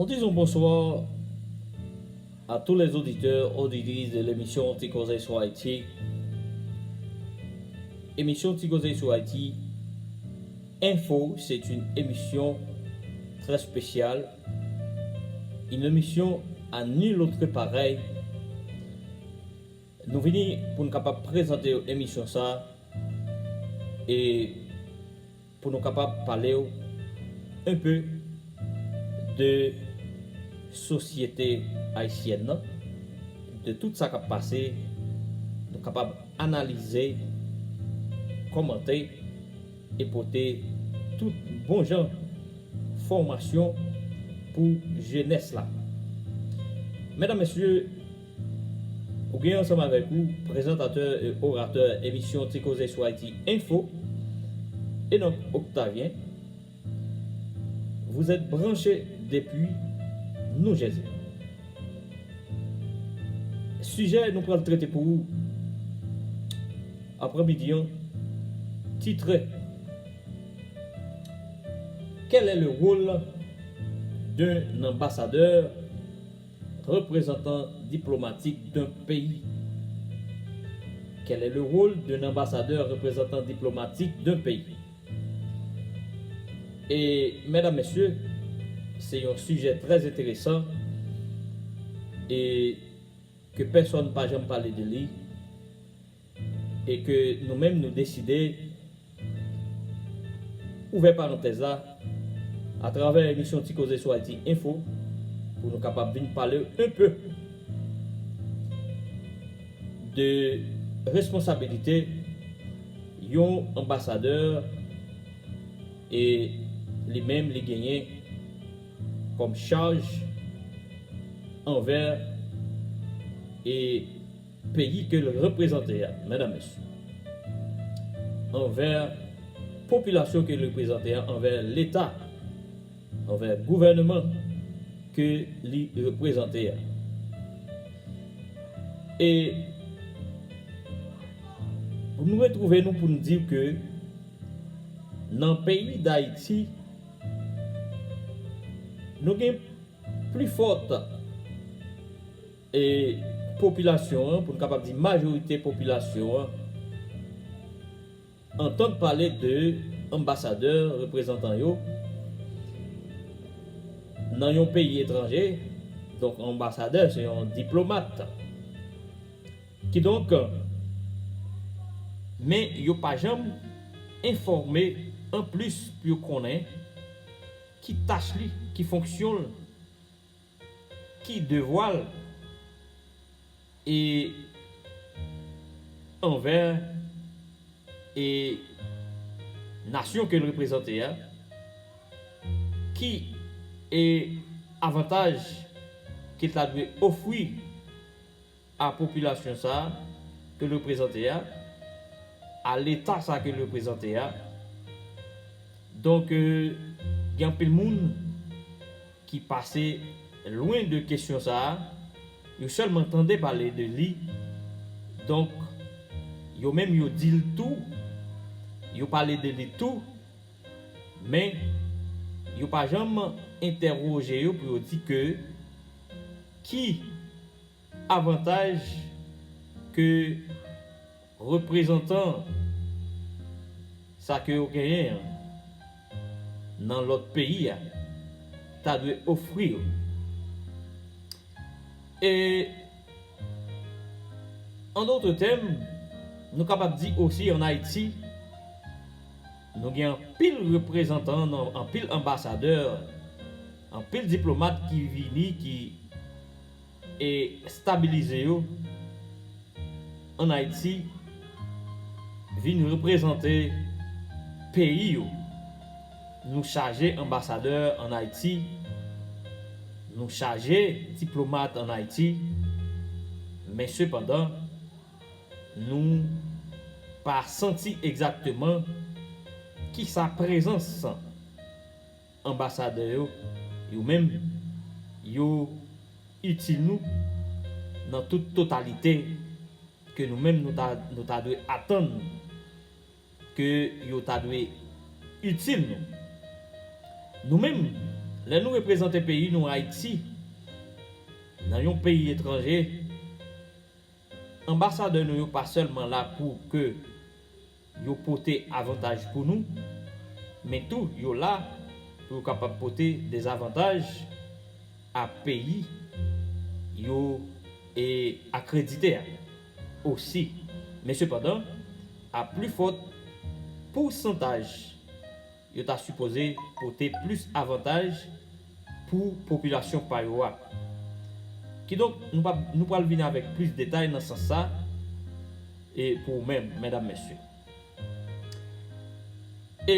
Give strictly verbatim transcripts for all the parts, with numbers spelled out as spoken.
Nous disons bonsoir à tous les auditeurs, auditrices de l'émission Ti Koze sou Ayiti. Émission Ti Koze sou Ayiti Info, c'est une émission très spéciale, une émission à nulle autre pareille. Nou vini pou n kapab prezante w emisyon sa a e pou nou kapab pale w un peu de sosyete ayisyèn nan, de tout sa k ap pase, nou kapab analize, kòmante e pote tout bon jan fòmasyon pou jenès la. Medam, mesye, ou gen ansanm avèk ou prezantatè e oratè emisyon Ti Koze sou Ayiti Info, Enock Octavien. Vous êtes branché depuis New Jersey. Sijè nou pral trete pou ou aprèmidi an titre: Quel est le rôle d'un ambassadeur, représentant diplomatique d'un pays? Quel est le rôle d'un ambassadeur, représentant diplomatique d'un pays? E, medam, mesye, se yon sijè trè enteresan e ke pèsonn pa janm pale de li e ke nou menm nou deside ouvè parantèz la atravè emisyon Ti Koze sou Ayiti Info pou nou kapab vin pale un peu de responsabilite yon anbasadè e li menm li genyen kòm chaj anvè e peyi ke l reprezante a, medam, mesye, anvè popilasyon ke l reprezante a, anvè Leta, anvè gouvènman ke li reprezante a. E pou nou retwouve nou pou n di ke nan peyi Dayiti, nou gen pli fòt e popilasyon an, pou n kapab di majorite popilasyon an, antann pale de anbasadè, reprezantan yo nan yon peyi etranje. Donk, anbasadè se yon diplomat. Kidonk, men yo pa janm enfòme anplis pou yo konnen ki tach li, ki fonksyon l, ki devwa l e anvè e nasyon ke l reprezante a, ki e avantaj ke l ta dwe ofri a popilasyon sa a ke l reprezante a, a Leta sa a ke l reprezante a. Donk, euh, gen anpil moun ki pase lwen de kesyon sa a, yo sèlman tande pale de li. Donk, yo menm yo di l tou, yo pale de li tou, men yo pa janm entèwoje yo pou yo di ke ki avantaj ke reprezantan sa ke yo genyen an nan lòt peyi a ta dwe ofri yo. E, an dòt tèm, nou kapab di osi ann Ayiti, nou gen anpil reprezantan, anpil anbasadè, anpil diplomat ki vini, ki e stabilize yo ann Ayiti vin reprezante peyi yo. Nou chaje anbasadè ann Ayiti, nou chaje diplomat ann Ayiti, men sepandan, nou pa santi egzakteman kisa prezans anbasadè yo, yo menm, yo itil nou nan tout totalite ke nou menm nou ta, nou ta dwe atann ke yo ta dwe itil nou. Nou menm, Lè nou reprezante peyi nou, Ayiti, nan yon peyi etranje, anbasadè nou yo pa sèlman la pou ke yo pote avantaj pou nou, men tou yo la pou yo kapab pote dezavantaj a peyi yo e akredite a osi. Men sepandan, a pli fòt pousantaj, yo ta sipoze pote plis avantaj pou popilasyon pa yo a. Kidonk, nou pa, nou pral vini avèk plis detay nan sans sa, e pou ou menm, medam, mesye. E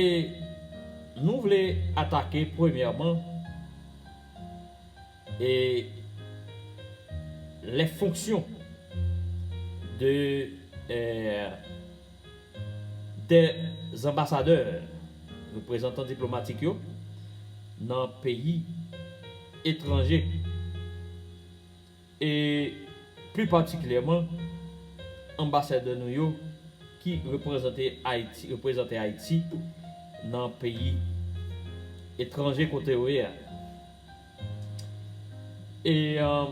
nou vle atake premyèman, e les fonctions de, euh, des ambassadeurs, reprezantan diplomatik yo nan peyi etranje, e pli patikilyèman anbasadè nou yo ki reprezante Ayiti, reprezante Ayiti nan peyi etranje kote yo ye a. Et euh,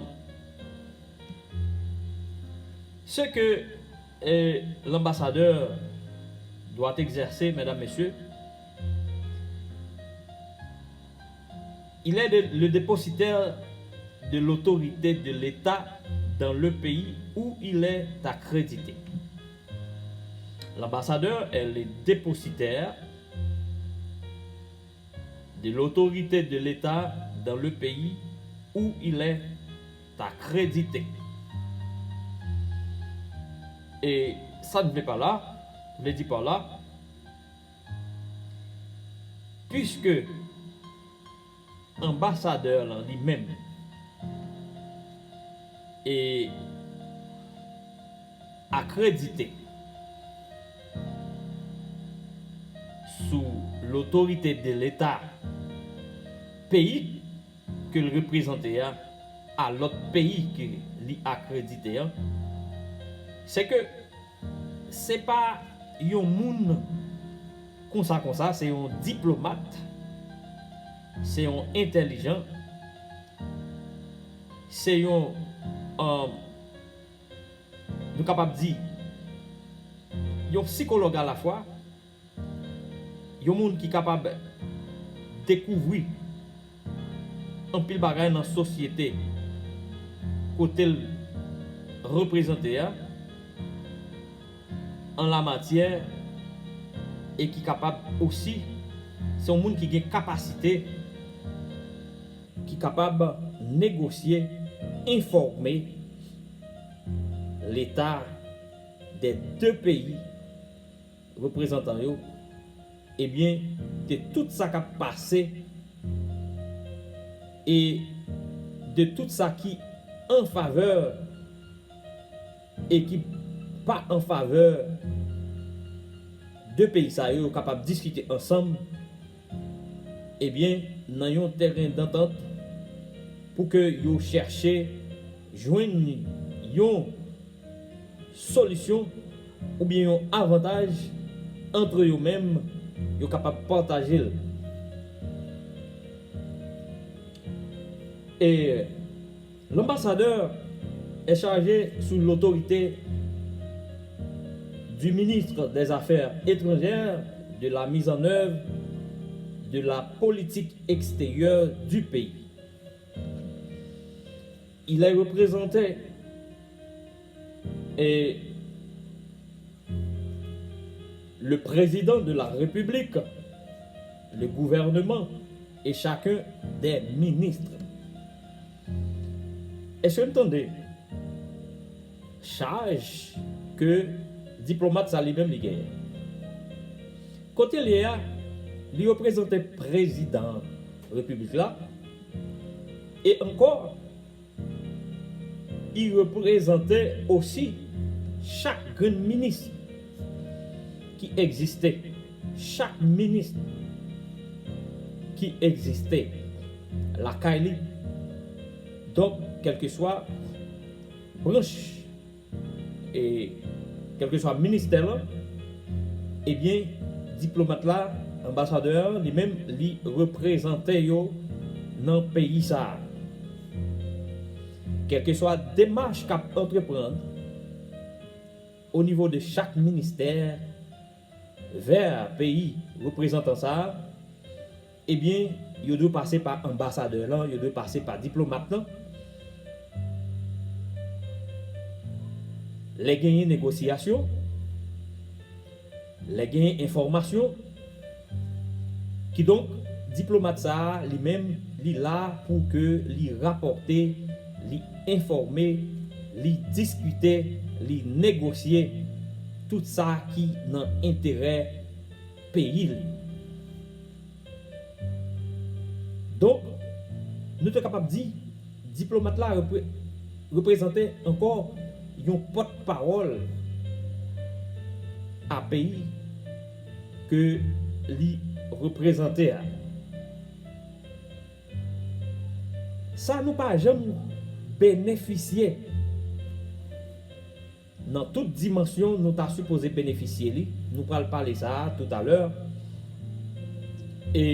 ce que euh, l'ambassadeur doit exercer, mesdames, messieurs, il est de- le dépositaire de l'autorité de l'État dans le pays où il est accrédité. L'ambassadeur est le dépositaire de l'autorité de l'État dans le pays où il est accrédité. E sa n vle pa la, vle di pa la, puiske anbasadè lan li menm e akredite sou lotorite de Leta peyi ke l reprezante a, a lòt peyi ke li akredite an, se ke se pa yon moun konsa konsa, se yon diplomat, se yon entèlijan, se yon, um, nou kapab di, yon sikològ alafwa, yon moun ki kapab dekouvri anpil bagay nan sosyete kote l reprezante a, an la matyè, e ki kapab osi, se yon moun ki gen kapasite, ki kapab negosye, enfòme Leta de de peyi reprezantan yo, ebyen, de tout sa k ap pase e de tout sa ki an favè e ki pa an favè de peyi sa yo, yo kapab diskite ansanm, ebyen, nan yon teren dantant pou ke yo chèche jwenn yon solisyon oubyen yon avantaj antre yo menm, yo kapab pataje l. E l'ambassadeur est chargé sous l'autorité du ministre des Affaires étrangères de la mise en œuvre de la politique extérieure du pays. Il est représenté et le président de la République, le gouvernement et chacun des ministres. Èske n tande chaj ke diplomat sa li menm li genyen? Kote l ye a, li reprezante prezidan repiblik la, e ankò, li reprezante osi chak grenn minis ki egziste, chak minis ki egziste lakay li. Donk, kèlkeswa branch, e kèlkeswa ministè lan, ebyen, diplomat la, anbasadè an, li menm, li reprezante yo nan peyi sa a. Kèlkeswa demach k ap antreprann o nivo de chak ministè vè peyi reprezantan sa a, ebyen, yo dwe pase pa anbasadè lan, yo dwe pase pa diplomat lan. Lè genyen negosyasyon, lè genyen enfòmasyon, kidonk, diplomat sa a, li menm, li la pou ke li rapòte, li enfòme, li diskite, li negosye tout sa ki nan enterè peyi l. Donk, nou te kapab di, diplomat la repre-, reprezante ankò yon pòtpawòl a peyi ke li reprezante a. Sa nou pa janm benefisye nan tout dimansyon nou ta sipoze benefisye li. Nou pral pale sa a toutalè. E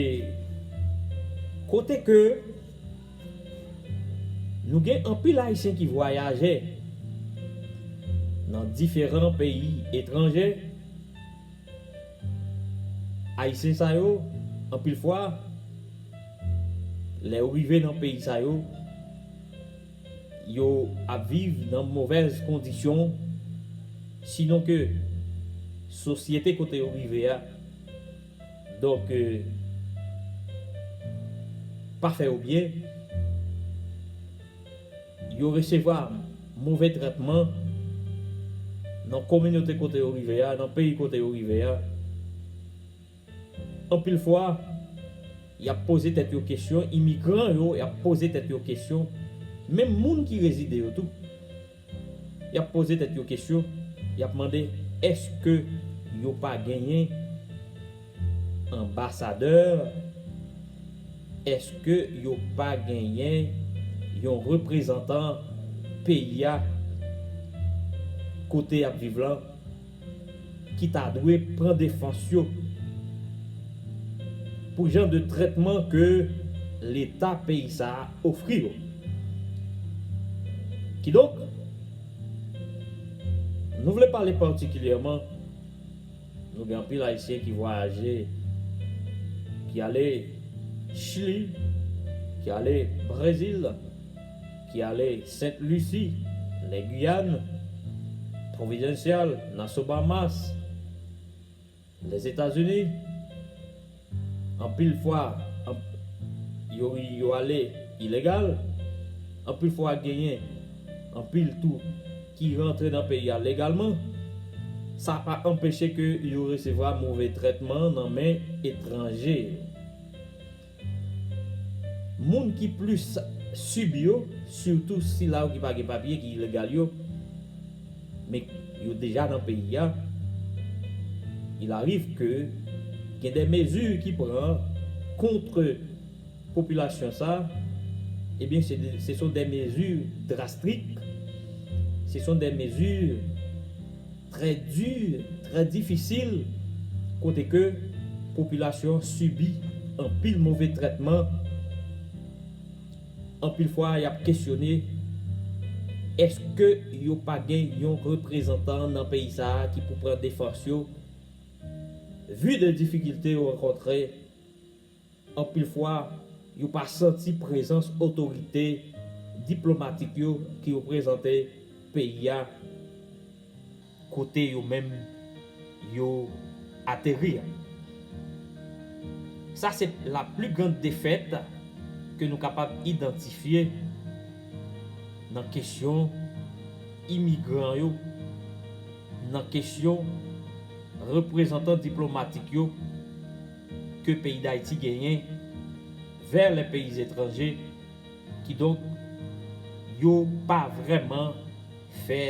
kote ke nou gen anpil Ayisyen ki vwayaje nan diferan peyi etranje, Ayisyen sa yo, anpil fwa, lè yo rive nan peyi sa yo, yo ap viv nan movèz kondisyon, sinon ke sosyete kote yo rive a, donk, euh, pa fè yo byen, yo resevwa move trètman nan kominote kote yo rive a, nan peyi kote yo rive a. Anpil fwa, y ap poze tèt yo kesyon, imigran yo, y ap poze tèt yo kesyon, menm moun ki rezide yo tou, y ap poze tèt yo kesyon, y ap mande, èske yo pa genyen anbasadè? Èske yo pa genyen yon reprezantan peyi a kote y ap viv lan ki ta dwe pran defans yo pou jan de trètman ke Leta peyi sa a ofri yo? Kidonk, nou vle pale patikilyèman, nou gen anpil Ayisyen ki vwayaje, ki ale Chili, ki ale Brezil, ki ale Sent Lisi, Lègiyàn, Providencial, Nassau Bahamas, Lèzetazini. Anpil fwa, anp-, yo, yo ale ilegal. Anpil fwa genyen anpil tou ki rantre nan peyi a legalman. Sa pa anpeche ke yo resevwa move trètman nan men etranje. Moun ki plis sibi yo, sitou sila yo ki pa gen papye, ki ilegal yo, men yo deja nan peyi a, il arrive que gen de mezi ki pran kont popilasyon sa, ebyen, se de, ce sont des mesures drastiques, ce sont des mesures très dur, très difisil, kote ke popilasyon an sibi anpil move trètman. Anpil fwa, y ap kesyone, èske yo pa gen yon reprezantan nan peyi sa a ki pou pran defans yo, vu de difikilte yo rankontre? Anpil fwa, yo pa santi prezans otorite diplomatik yo ki reprezante peyi a kote yo menm yo ateri a. Sa se la pli grann defèt ke nou kapab idantifye nan kesyon imigran yo, nan kesyon reprezantan diplomatik yo ke peyi Dayiti genyen vè lè peyi etranje, kidonk, yo pa vrèman fè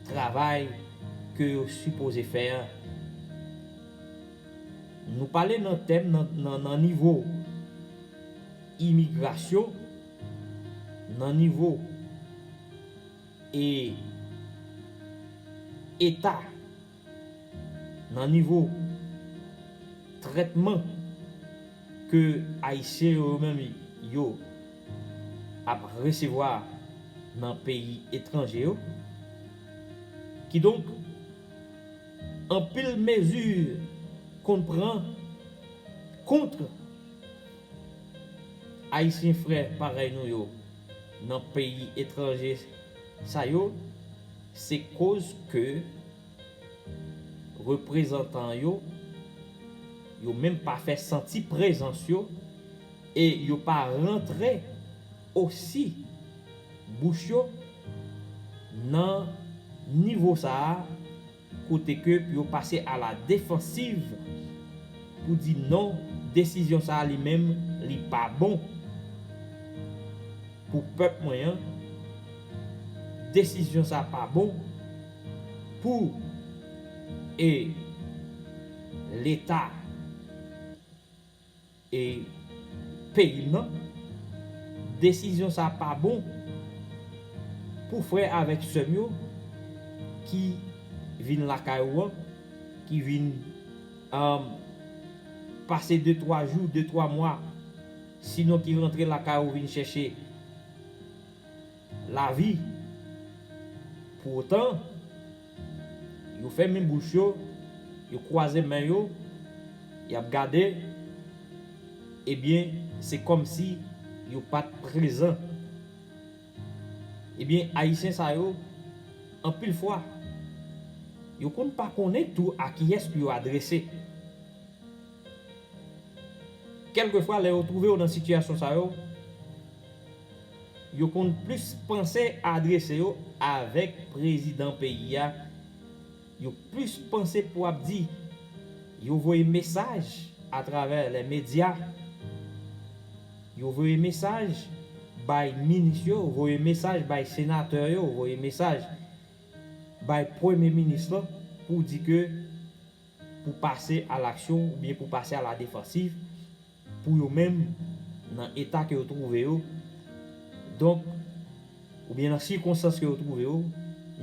travay ke yo sipoze fè a. Nou pale nan tèm, nan, nan, nan nivo imigrasyon, nan nivo e eta, nan nivo trètman ke Ayisyen yo, yo menm yo ap resevwa nan peyi etranje yo. Kidonk, anpil mezi konn pran kont Ayisyen frè parèy nou yo nan peyi etranje sa yo, se koz ke reprezantan yo, yo menm pa fè santi prezans yo e yo pa rantre osi bouch yo nan nivo sa a, kote ke pou yo pase a la defansiv pou di non, desizyon sa a li menm li pa bon pou pèp mwen an, desizyon sa a pa bon pou e leta e peyi m nan, desizyon sa pa bon pou frè avèk sè m yo ki vin lakay ou an, ki vin um, pase de twa jou, de twa mwa, sinon ki rantre lakay ou vin chèche lavi. Pou otan, yo fèmen bouch yo, yo kwaze men yo, y ap gade, ebyen, se kòmsi yo pa t prezan. Ebyen, Ayisyen sa yo, anpil fwa, yo konn pa konnen tou a kiyès pou yo adrese. Kèlkefwa lè yo twouve yo nan sitiyasyon sa yo, yo konn plis panse adrese yo avèk prezidan peyi a. Yo plis panse pou ap di, yo voye mesaj atravè lè medya, yo voye mesaj bay minis yo, voye mesaj bay senatè yo, voye mesaj bay premye minis lan pou di ke pou pase a laksyon oubyen pou pase a la defansiv pou yo menm nan eta ke yo twouve yo. Donk, oubyen nan sikonstans ke yo twouve yo,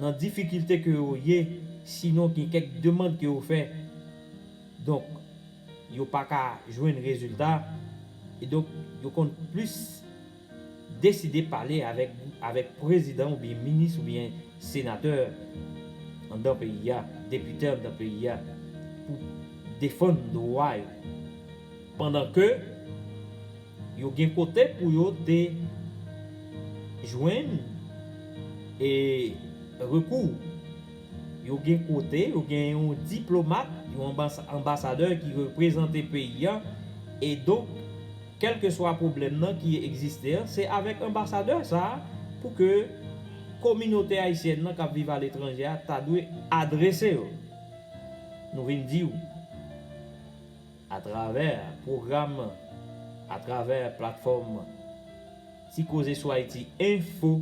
nan difikilte ke yo ye, sinon gen kèk demann ke yo fè. Donk, yo pa ka jwenn rezilta. E donk, yo konn plis deside pale avèk, avèk prezidan oubyen minis oubyen senatè anndan peyi a, depite anndan peyi a, pou defann dwa yo. Pandan ke yo gen kote pou yo te jwenn e rekou. Yo gen kote, yo gen yon diplomat, yon anbas- anbasadè ki reprezante peyi a. E donk, kèlkeswa pwoblèm nan ki egziste an, se avèk anbasadè sa a pou ke kominote ayisyèn nan k ap viv aletranje a ta dwe adrese yo. Nou vin di w, atravè pwogram, atravè platfòm Ti Koze sou Ayiti Enfo,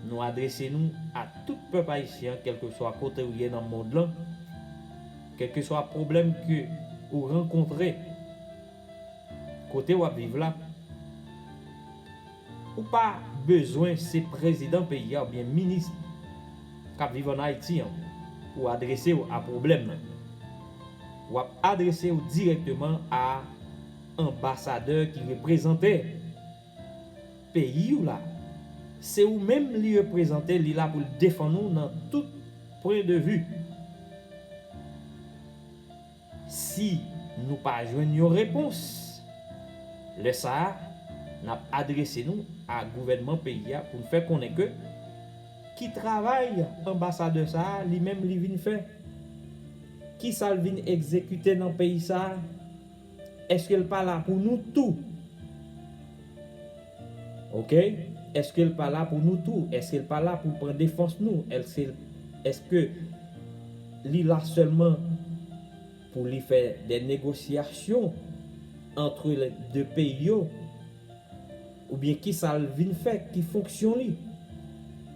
nou adrese nou a tout pèp ayisyen an, kèlkeswa kote w ye nan mond lan, kèlkeswa pwoblèm ke ou rankontre kote w ap viv la, ou pa bezwen se prezidan peyi a oubyen minis k ap viv ann Ayiti an pou adrese w a pwoblèm nan. W ap adrese w dirèkteman a anbasadè ki reprezante peyi w la. Se ou menm li reprezante, li la pou l defann ou nan tout pwen de vi. Si nou pa jwenn yon repons, lè sa a, n ap adrese nou a gouvènman peyi a pou n fè konnen ke ki travay anbasadè sa a li menm li vin fè, ki sa l vin egzekite nan peyi sa a, èske l pa la pou nou tou? Oke? Èske l pa la pou nou tou? Èske l pa la pou l pran defans nou? Èske, èske li la sèlman pou li fè de negosyasyon antre de peyi yo? Oubyen ki sa l vin fè, ki fonksyon li?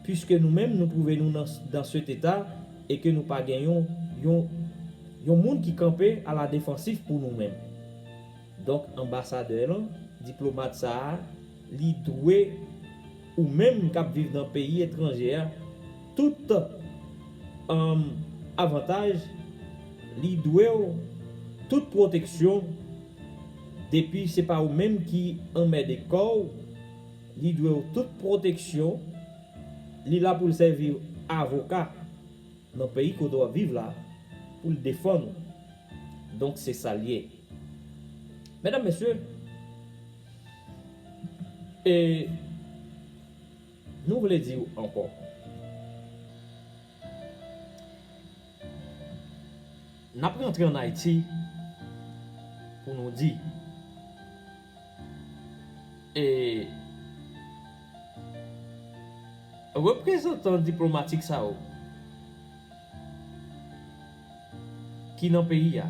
Piske nou menm, nou twouve nou nan, dans cet état e ke nou pa gen yon, yon, yon moun ki kanpe a la defansif pou nou menm. Donk, anbasadè lan, diplomat sa a, li dwe, ou menm k ap viv nan peyi etranje a, tout, um, avantaj, li dwe w tout pwoteksyon, depi se pa ou menm ki anmède kò w, Li dwe w tout pwoteksyon. Li la pou l sèvi avoka nan peyi kote w ap viv la, pou l defann ou. Donk, se sa l ye. Medam, mesye, e nou vle di w ankò, n ap rantre ann Ayiti pou nou di, e reprezantan diplomatik sa yo ki nan peyi a.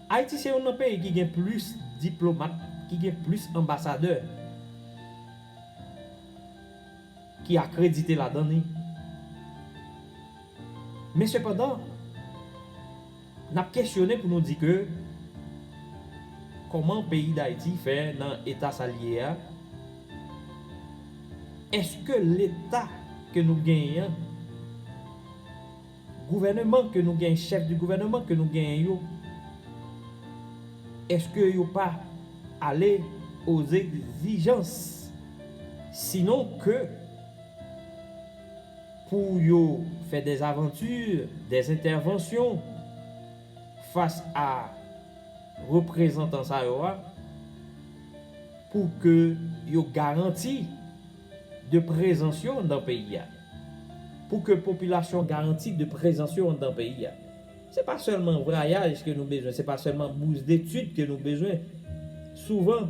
Ayiti se youn nan peyi ki gen plis diplomat, ki gen plis anbasadè ki akredite ladan li. Men sepandan, n ap kesyone pou nou di ke kòman peyi Dayiti fè nan eta sa l ye a? Èske leta ke nou genyen an, gouvèneman ke nou genyen, chèf de gouvèneman ke nou genyen yo, èske yo pa ale aux exigences, sinon ke pou yo fè des aventures, des interventions fas a reprezantan sa yo a, pou ke yo garanti de prezans yo anndan peyi a, pou ke popilasyon garanti de prezans yo anndan peyi a. Se pa sèlman vwayaj ke nou bezwen, se pa sèlman bous detid ke nou bezwen. Souvan,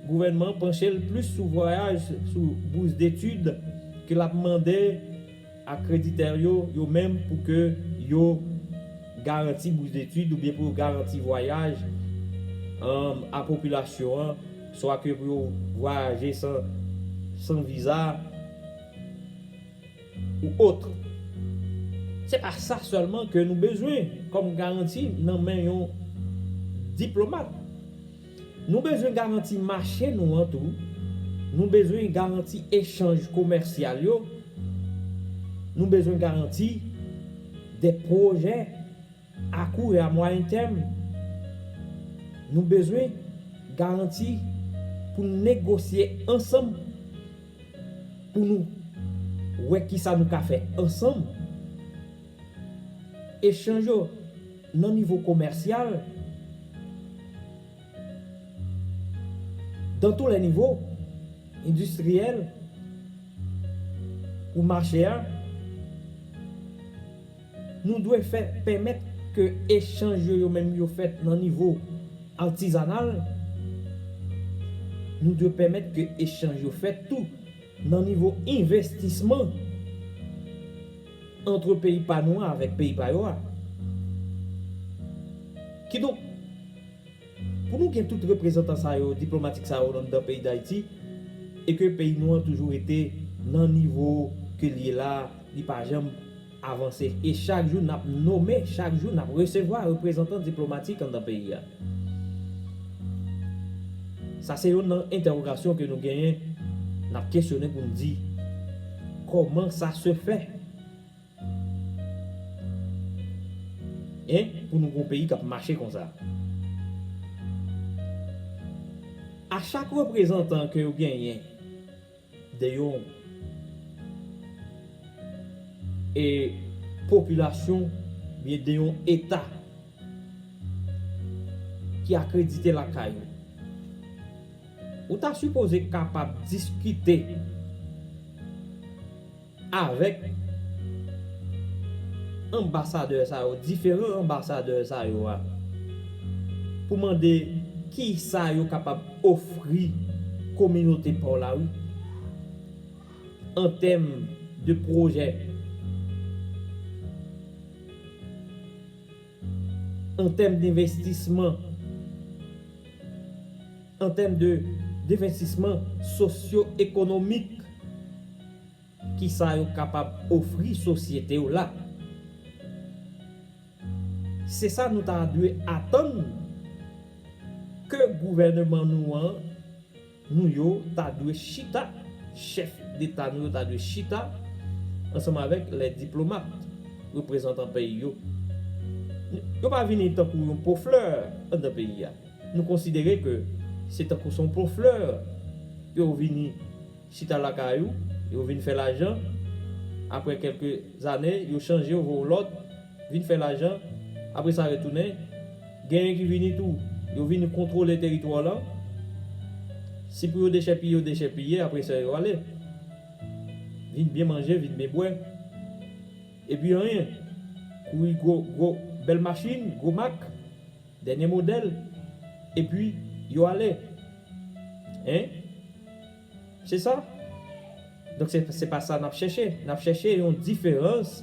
gouvènman an panche l plis sou vwayaj, sou bous detid, ke l ap mande akreditè yo, yo menm, pou ke yo garanti bous detid oubyen pou yo garanti vwayaj, um, a popilasyon an, swa ke pou yo vwayaje san, san viza ou ot. Se pa sa sèlman ke nou bezwen kòm garanti nan men yon diplomat. Nou bezwen garanti mache nou an tou. Nou bezwen garanti echanj komèsyal yo. Nou bezwen garanti de pwojè a kou e a mwayen tèm. Nou bezwen garanti pou n negosye ansanm, pou nou wè kisa nou ka fè ansanm. Echanj yo nan nivo komèsyal, dans tous les niveaux, endistriyèl, pou mache a, nou dwe fè pèmèt ke echanj yo, yo menm yo fèt nan nivo atizanal, nou dwe pèmèt ke echanj yo fèt tou nan nivo envestisman ant peyi pa nou an avèk peyi pa yo a. Kidonk, pou nou gen tout reprezantan sa yo, diplomatik sa yo anndan peyi Dayiti, e ke peyi nou an toujou rete nan nivo ke l ye la, li pa janm avanse. E chak jou n ap nonmen, chak jou n ap resevwa reprezantan diplomatik anndan peyi a. Sa se youn nan entèwogasyon ke nou genyen, n ap kesyone pou n di, kòman sa se fè? En, pou nou gon peyi k ap mache konsa. A chak reprezantan ke yo genyen de yon, e, popilasyon, byen de yon eta ki akredite lakay ou, ou ta sipoze kapab diskite avèk anbasadè sa yo, diferan anbasadè sa yo a, pou mande kisa yo kapab ofri kominote pa w la, wi, an tèm de pwojè, an tèm denvestisman, an tèm de, denvestisman sosyo-ekonomik. Kisa yo kapab ofri sosyete w la. Se sa nou ta dwe atann ke gouvèneman nou an, nou yo ta dwe chita, chèf deta nou yo ta dwe chita ansanm avèk lè diplomat, reprezantan peyi yo. Yo pa vini tankou yon po flè anndan peyi a. Nou konsidere ke se tankou se yon po flè yo vini chita lakay ou, yo vin fè lajan. Apre kèlke zane, yo chanje, yo voye yon lòt, vin fè lajan. Apre sa, retounen. Genyen ki vini tou, yo vini kontwole teritwa w lan. Si pou yo dechèpiye, yo dechèpiye, apre sa, yo ale. Vin byen manje, vin byen bwè. Epi anyen. Kouri gwo, gwo, bèl machin, gwo mak, dènye modèl. Epi, yo ale. Hein? Se sa. Donk, se, se pa sa n ap chèche. N ap chèche yon diferans.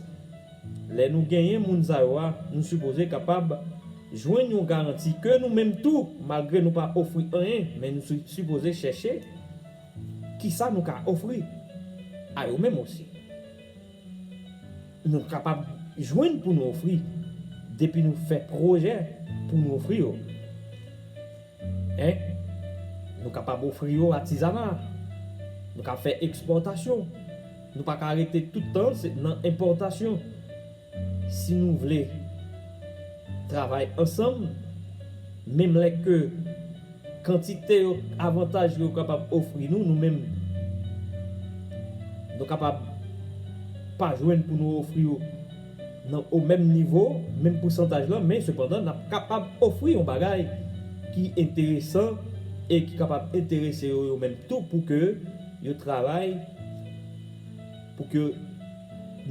Lè nou genyen moun sa yo a, nou sipoze kapab jwenn yon garanti ke nou menm tou, malgre nou pa ofri anyen, men nou si-, sipoze chèche kisa nou ka ofri a yo menm osi. Nou kapab jwenn pou nou ofri, depi nou fè pwojè pou nou ofri yo. Hein? Nou kapab ofri yo atizana. Nou ka fè ekspòtasyon. Nou pa ka rete tout tan se nan enpòtasyon. Si nou vle travay ansanm, menm lè ke kantite yo, avantaj yo kapab ofri nou, nou menm, nou kapab pa jwenn pou nou ofri yo nan, o menm nivo, menm pousantaj lan, men sepandan, n ap kapab ofri yon bagay ki enteresan e ki kapab enterese yo, yo menm tou, pou ke yo travay, pou ke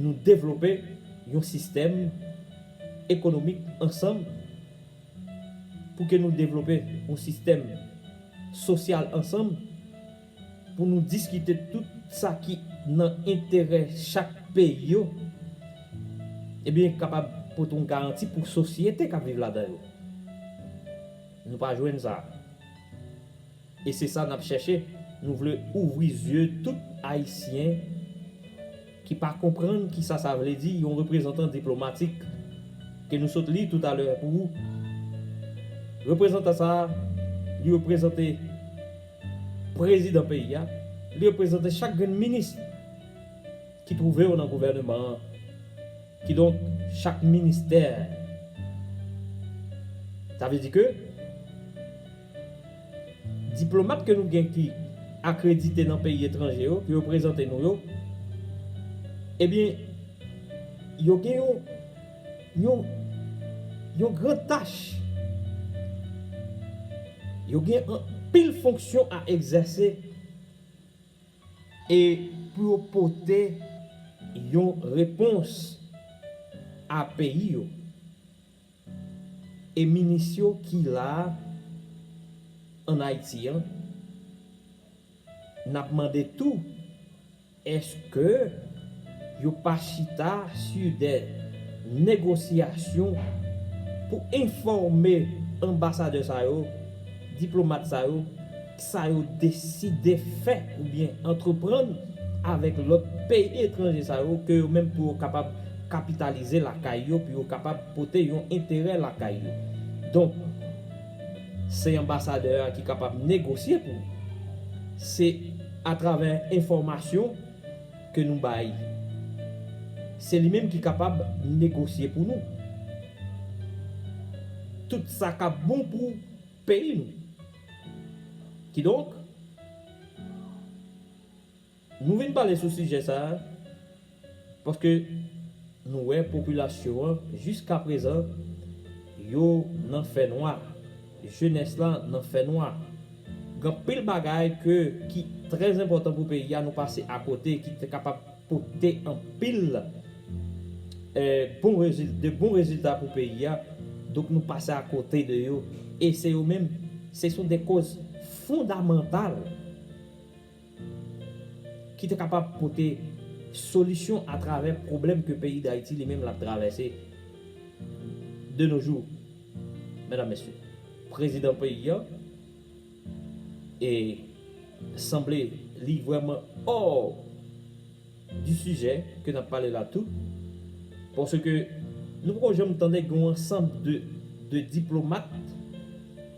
nou devlope yon sistèm ekonomik ansanm, pou ke nou devlope yon sistèm sosyal ansanm, pou nou diskite tout sa ki nan enterè chak peyi yo, ebyen, kapab pote yon garanti pou sosyete k ap viv ladan yo. Nou pa jwenn sa. E se sa n ap chèche. Nou vle ouvri zye tout Ayisyen ki pa konprann kisa sa vle di yon reprezantan diplomatik ke nou sot li toutalè pou ou. Reprezantan sa a, li reprezante prezidan peyi a, li reprezante chak grenn minis ki twouve yo nan gouvèneman an. Kidonk, chak ministè, sa vle di ke diplomat ke nou gen ki akredite nan peyi etranje yo, ki reprezante nou yo, ebyen, yo gen yon, yon, yon gran tach. Yo gen anpil fonksyon a egzèse e pou yo pote yon repons a peyi yo. E minis yo ki la ann Ayiti an, n ap mande tou, èske yo pa chita sou de negosyasyon pou enfòme anbasadè sa yo, diplomat sa yo, sa yo deside fè oubyen antreprann avèk lòt peyi etranje sa yo, ke yo menm pou yo kapab kapitalize lakay yo, pou yo kapab pote yon enterè lakay yo. Donk, se anbasadè a ki kapab negosye pou ou. Se atravè enfòmasyon ke nou bay. Se li menm ki kapab negosye pou nou tout sa k ap bon pou peyi nou. Kidonk, nou vin pale sou sijè sa a, paske nou wè popilasyon an, jiskaprezan, yo nan fènwa. Jenès la nan fènwa. Gen anpil bagay ke, ki trè enpòtan pou peyi a, nou pase akote, ki te kapab pote anpil, eh, bon rezil-, de bon rezilta pou peyi a. Donk, nou pase akote de yo. E se yo menm, se sont des causes fondamentales ki te kapab pote solisyon atravè pwoblèm ke peyi Dayiti li menm l ap travèse de nos jours. Medam, mesye, prezidan peyi an, e sanble li vrèman hors du sujet ke n ap pale la tou, paske nou poko janm tande gen yon ansanm de, de diplomat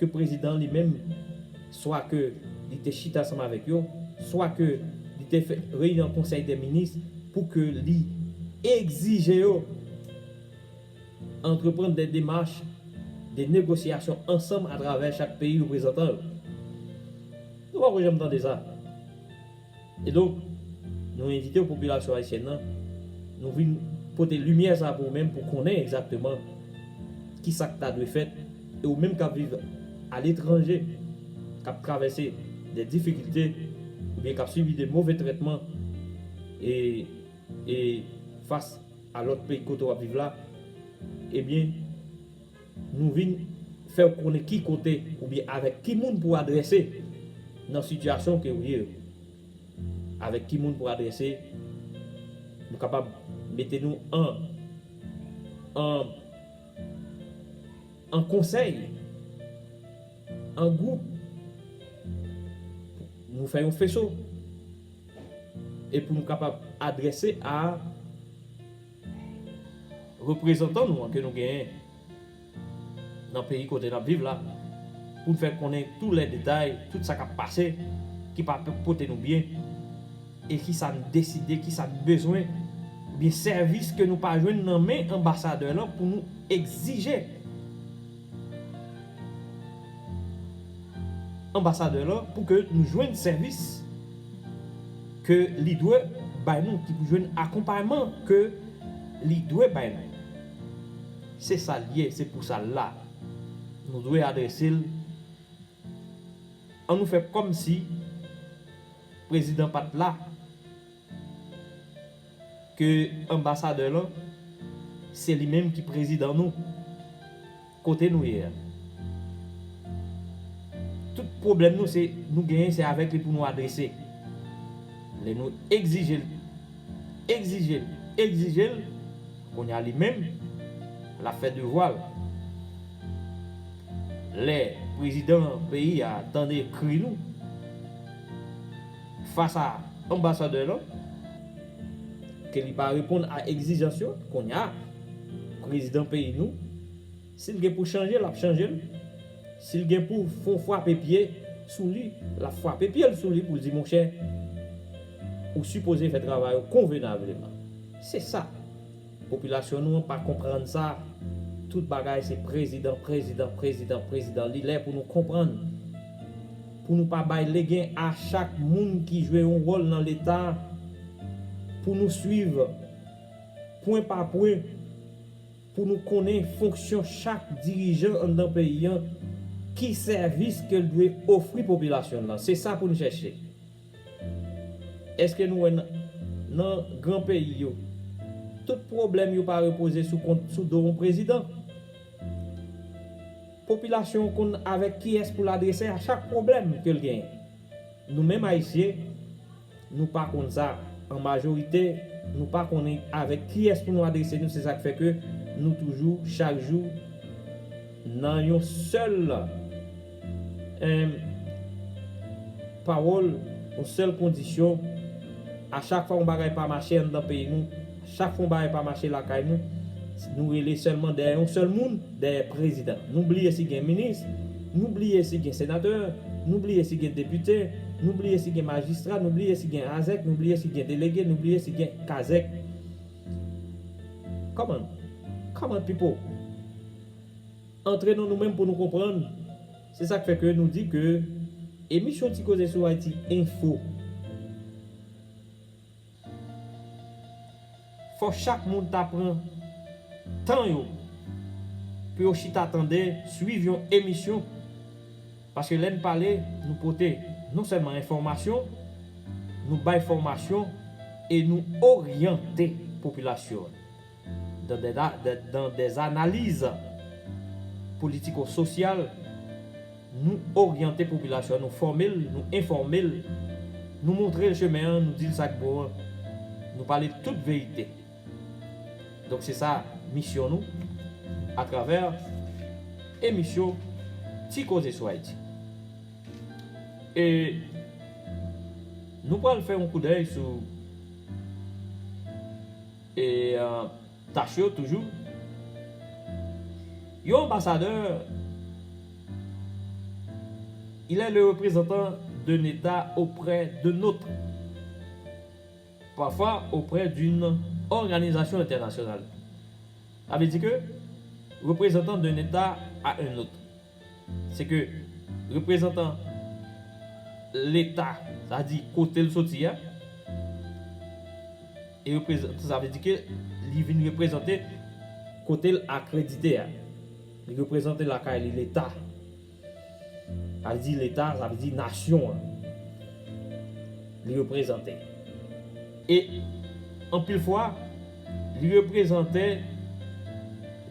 ke prezidan li menm, swa ke li te chita ansanm avèk yo, swa ke li te fè reyinyon konsèy dè minis pou ke li egzije yo antreprann de demach de negosyasyon ansanm atravè chak peyi reprezantan yo. Nou poko janm tande sa. E donk, nou envite w, popilasyon ayisyèn nan, nou vin pote limyè sa pou ou menm, pou konnen egzakteman ki sa k ta dwe fèt, e ou menm k ap viv aletranje, k ap travèse de difikilte, oubyen k ap sibi de move trètman, e, e fas a lòt peyi kote w ap viv la, ebyen, nou vin fè w konnen ki kote oubyen avèk ki moun pou w adrese nan sitiyasyon ke w ye. Avèk ki moun pou w adrese, nou kapab mete nou an, an, an konsèy, an gwoup, nou fè yon feso, e pou nou kapab adrese a reprezantan nou an ke nou genyen nan peyi kote n ap viv la, pou n fè konnen tou lè detay, tout sa k ap pase, ki pa pote nou byen, e ki sa n deside, ki sa n bezwen, oubyen sèvis ke nou pa jwenn nan men anbasadè lan pou nou egzije anbasadè lan pou ke nou jwenn sèvis ke li dwe bay nou, ki pou jwenn akonpayman ke li dwe bay nou. Se sa l ye, se pou sa l la. Nou dwe adrese l. An nou fè kòmsi prezidan pa t la, ke anbasadè lan, se li menm ki prezidan nou, kote nou ye a. Tout pwoblèm nou, se, nou genyen, se avèk li pou nou adrese. Lè nou egzije l, egzije l, egzije l, kounye a li menm, l ap fè devwa l. Lè prezidan peyi a tande kri nou fas a anbasadè lan, ke li pa reponn a egzijans yo, kounye a, prezidan peyi nou, si l gen pou chanje, l ap chanje l. Si l gen pou fè yon frape pye sou li, l ap frape pye l sou li pou l di, monchè, ou sipoze fè travay ou konvenableman. Se sa. Popilasyon nou an pa konprann sa. Tout bagay se prezidan, prezidan, prezidan, prezidan. Li lè pou nou konprann. Pou nou pa bay legen a chak moun ki jwe yon wòl nan Leta. Pou nou swiv pwen pa pwen. Pou nou konnen fonksyon chak dirijan anndan peyi an. Ki sèvis ke l dwe ofri popilasyon l lan. Se sa pou n chèche. Èske nou wè nan, nan gran peyi yo, tout pwoblèm yo pa repoze sou kont, sou do yon prezidan? Popilasyon an konn avèk kiyès pou l adrese a chak pwoblèm ke l genyen. Nou menm Ayisyen, nou pa konn sa. An majorite, nou pa konnen avèk kiyès pou nou adrese nou. Se sa k fè ke nou toujou, chak jou, nan yon sèl, em, pawòl, yon sèl kondisyon. A chak fwa yon bagay pa mache anndan peyi nou, chak fwa yon bagay pa mache lakay nou, nou rele sèlman dèyè yon sèl moun, dèyè prezidan. Nou bliye si gen minis, nou bliye si gen senatè, nou bliye si gen depite, nou bliye si gen majistra, nou bliye si gen azèk, nou bliye si gen delege, nou bliye si gen kazèk. Come on. Come on, people. Antre nan nou menm pou nou konprann. Se sa k fè ke nou di ke emisyon Ti Koze sou Ayiti Enfo, fò chak moun ta pran tan yo pou yo chita tande, swiv yon emisyon. Paske lè n pale, nou pote non sèlman enfòmasyon, nou bay fòmasyon e nou oryante popilasyon an. Dans des, dans des analyses politico-sociales, nou oryante popilasyon an, nou fòme l, nou enfòme l, nou montre l chemen an, nou di l sa k bon an, nou pale tout verite. Donk se sa misyon nou atravè emisyon Ti Koze sou Ayiti. E nou pral fè yon koudèy sou e, euh, tach yo toujou. Yon anbasadè, il est le représentant d'un État auprès d'un autre, parfois auprès d'une organisation internationale. Sa vle di ke reprezantan d'un État à un autre. Se ke reprezantan Leta, sa di kote l soti a, E reprezante, sa vle di ke li vin reprezante kote l akredite a. Li reprezante lakay li, Leta. Sa vle di Leta, sa vle di nasyon an. Li reprezante. E anpil fwa, li reprezante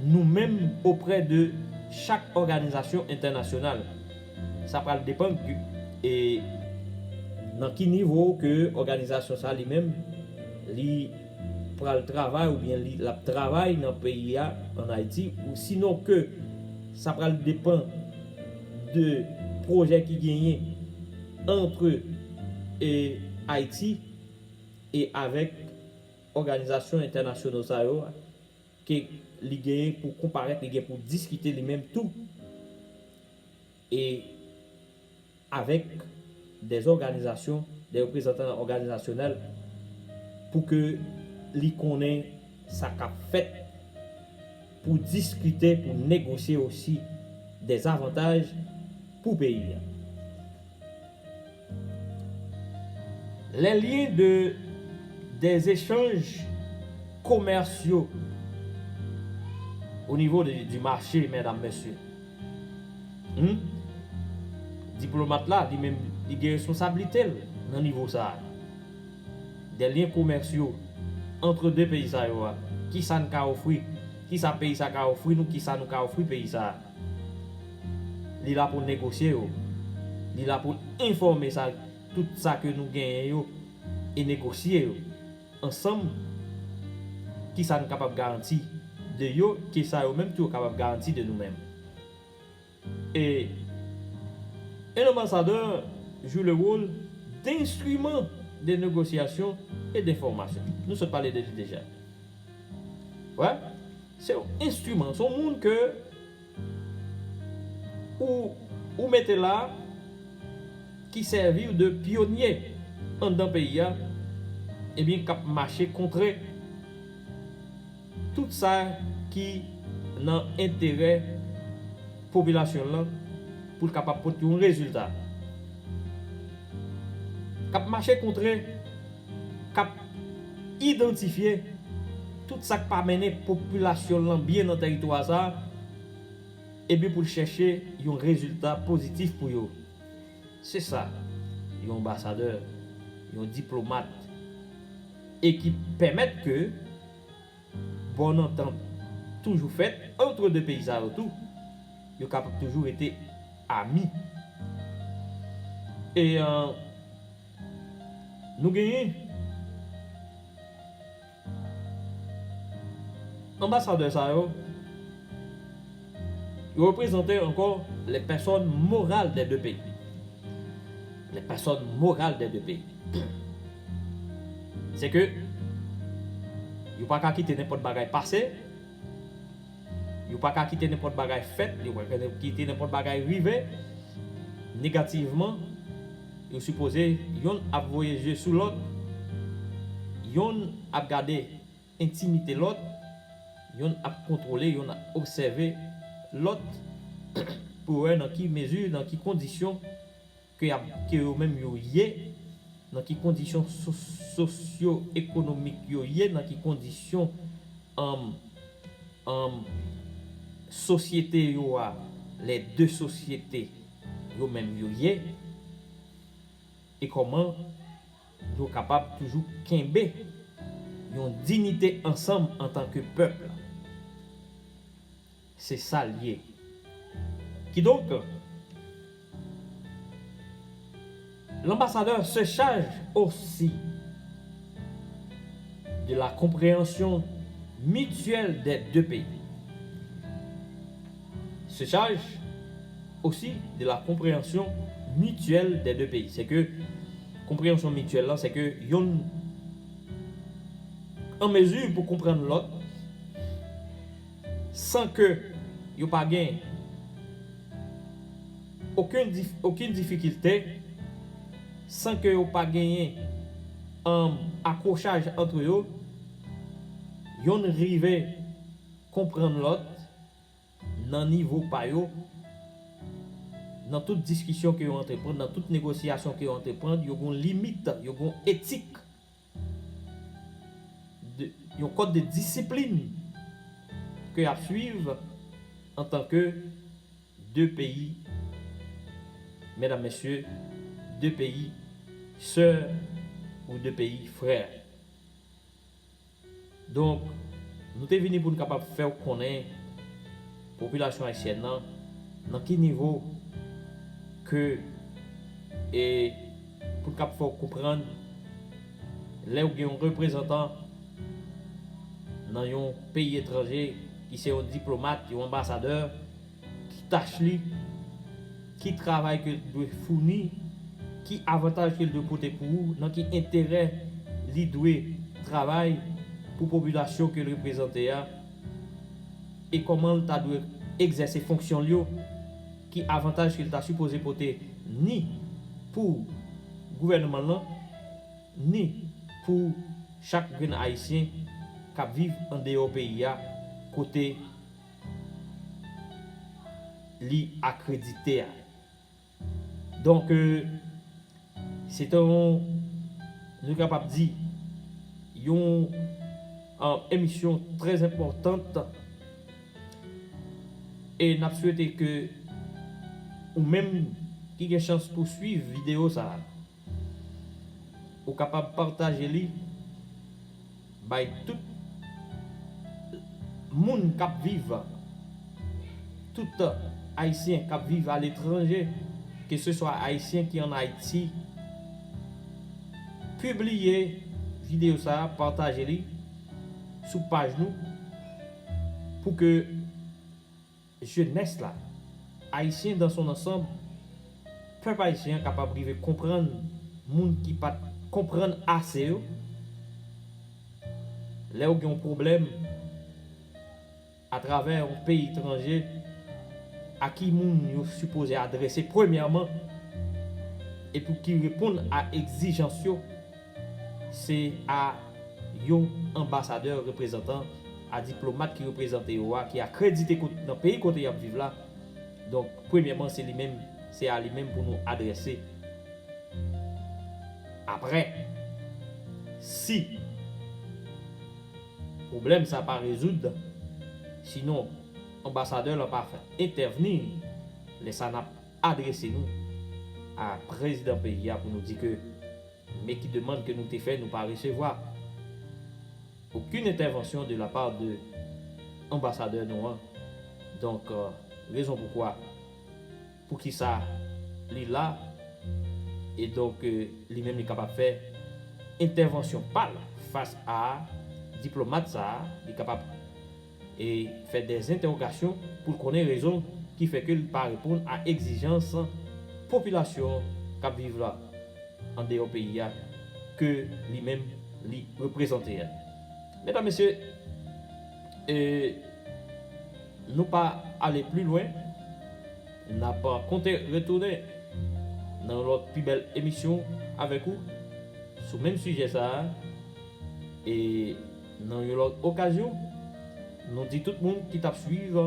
nou menm oprè de chak òganizasyon entènasyonal. Sa pral depann ki, e, nan ki nivo ke òganizasyon sa li menm, li pral travay oubyen li, l ap travay nan peyi a, ann Ayiti, ou sinon ke sa pral depann de pwojè ki genyen antre, e, Ayiti e avèk òganizasyon entènasyonal sa yo, ke li genyen pou konparèt, li gen pou diskite li menm tou, e avèk de òganizasyon, de reprezantan òganizasyonèl, pou ke li konnen sa k ap fèt, pou diskite, pou negosye osi de avantaj pou peyi a. Les liens de, des échanges commerciaux au niveau de, du marché, medam, mesye. Hmm? Diplomat la, li menm, li gen responsablite l nan nivo sa a. Des liens commerciaux entre de peyi sa yo a. Kisa n ka ofri? Kisa peyi sa ka ofri nou? Kisa nou ka ofri peyi sa a? Li la pou negosye yo. Li la pou enfòme sa, tout sa ke nou genyen yo e negosye yo ansanm. Kisa n kapab garanti de yo, kisa yo menm tou yo kapab garanti de nou menm. Et un ambassadeur joue le rôle d'instrument de négociation et d'information. Nou sot pale de li deja. Wè, se yon enstriman, se yon moun ke ou, ou mete la, ki sèvi de pyonye anndan peyi a, ebyen, k ap mache kontre tout sa ki nan enterè popilasyon lan pou l kapab pote yon rezilta. K ap mache kontre, k ap idantifye tout sa k pa mennen popilasyon lan byen nan tèritwa sa a, epi pou l chèche yon rezilta pozitif pou yo. Se sa, yon anbasadè, yon diplomat, e ki pèmèt ke bòn antant toujou fèt antre de peyi sa yo tou, yo kapab toujou rete ami. E, euh, nou genyen anbasadè sa yo, yo reprezante ankò les personnes morales des deux pays. Les personnes morales des deux pays. Se ke yo pa ka kite nenpòt bagay pase, yo pa ka kite nenpòt bagay fèt, yo pa ka kite nenpòt bagay rive negativman. Yo sipoze yonn ap voye je sou lòt, yonn ap gade entimite lòt, yonn ap kontwole, yonn ap obsève lòt pou wè nan ki mezi, nan ki kondisyon ke y ap, ke yo menm yo ye, nan ki kondisyon so-, sosyo-ekonomik yo ye, nan ki kondisyon, um, um, sosyete yo a, les deux sociétés yo menm yo ye, e kòman yo kapab toujou kenbe yon diyite ansanm antanke pèp la. Se sa l ye. Kidonk, l'ambassadeur se charge aussi de la compréhension mutuelle des deux pays. Se charge aussi de la compréhension mutuelle des deux pays. Se ke konpreyansyon mityèl la, se ke yonn an mezi pou konprann lòt san ke yo pa gen okenn dif-, okenn difikilte, san ke yo pa genyen, um, akwochaj antre yo, yonn rive konprann lòt nan nivo pa yo, nan tout diskisyon ke yo antreprann, nan tout negosyasyon ke yo antreprann, yo gon limit, yo gon etik. yon kòd de disiplin ke y ap swiv antanke de peyi, medam, mesye, de peyi sè ou de peyi frè. Donk, nou te vini pou n kapab fè w konnen popilasyon ayisyèn nan, nan ki nivo ke, e pou n kab fè w konprann, lè w gen yon reprezantan nan yon peyi etranje ki se yon diplomat, yon anbasadè, ki tach li, ki travay ke l dwe founi, ki avantaj ke l dwe pote pou ou, nan ki enterè li dwe travay pou popilasyon ke l reprezante a, e kòman l ta dwe egzèse fonksyon l yo, ki avantaj ke l ta sipoze pote ni pou gouvènman l lan, ni pou chak grenn ayisyen k ap viv andeyò peyi a, kote li akredite a. Donk, e, se te yon, nou kapab di, yon, e, emisyon trè enpòtan. E n ap swete ke ou menm ki gen chans pou swiv videyo sa a, ou kapab pataje li bay tout moun k ap viv, tout ayisyen k ap viv aletranje, keseswa ayisyen ki ann Ayiti, pibliye videyo sa a, pataje li sou paj nou pou ke jenès la, ayisyen dans son ensemble, pèp ayisyen an kapab rive konprann moun ki pa t konprann ase yo. Lè yo gen yon pwoblèm atravè yon peyi etranje, a ki moun yo sipoze adrese premyèman, e pou ki reponn a egzijans yo, se a yon anbasadè, reprezantan, a diplomat ki reprezante yo a, ki akredite kot-, nan peyi kote y ap viv la. Donk, premyèman, se li menm, se a li menm pou nou adrese. Apre, si pwoblèm sa pa rezoud, sinon anbasadè la pa fè entèvni, lè sa n ap adrese nou a prezidan peyi a pou nou di ke, men ki demann ke nou te fè, nou pa resevwa okenn entèvansyon de la part de anbasadè nou an. Donk, euh, rezon poukwa, poukisa li la, e donk, euh, li menm li kapab fè entèvansyon pa l fas a diplomat sa a, li kapab e fè dè entèwogasyon pou l konnen rezon ki fè ke l pa reponn a egzijans popilasyon k ap viv la andeyò peyi a ke li menm li reprezante a. Medam, mesye, e nou pa ale pli lwen, n ap konte retounen nan yon lòt pi bèl emisyon avèk ou sou menm sijè sa a. E nan yon lòt okazyon, nou di tout moun ki t ap swiv,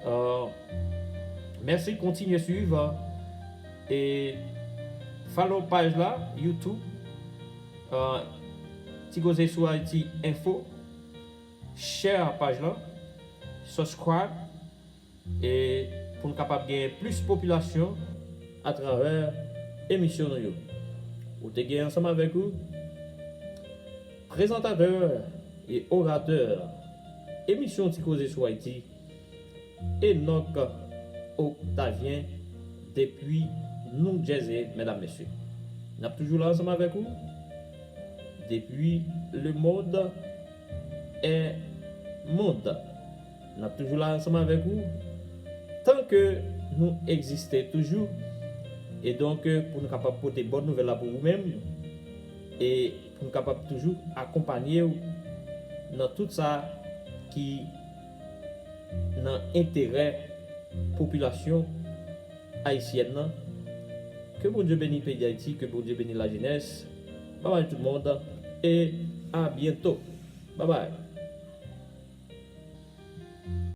euh, mèsi, kontinye swiv, euh, e follow paj la, YouTube, euh, Ti Koze sou Ayiti Enfo, share paj la, subscribe, e pou n kapab genyen plis popilasyon atravè emisyon nou yo. Ou te gen ansanm avèk ou prezantatè e oratè emisyon Ti Koze sou Ayiti, Enock Octavien, depi New Jersey, medam, mesye. N ap toujou la ansanm avèk ou depi le monde est monde. N ap toujou la ansanm avèk ou tan ke nou egziste toujou. E donk, pou nou kapab pote bòn nouvèl la pou ou menm, e pou nou kapab toujou akonpanye w nan tout sa ki nan enterè popilasyon ayisyèn nan. Ke Bondye beni peyi Dayiti, ke Bondye beni lajenès. Babay tout moun, e a byento. Babay.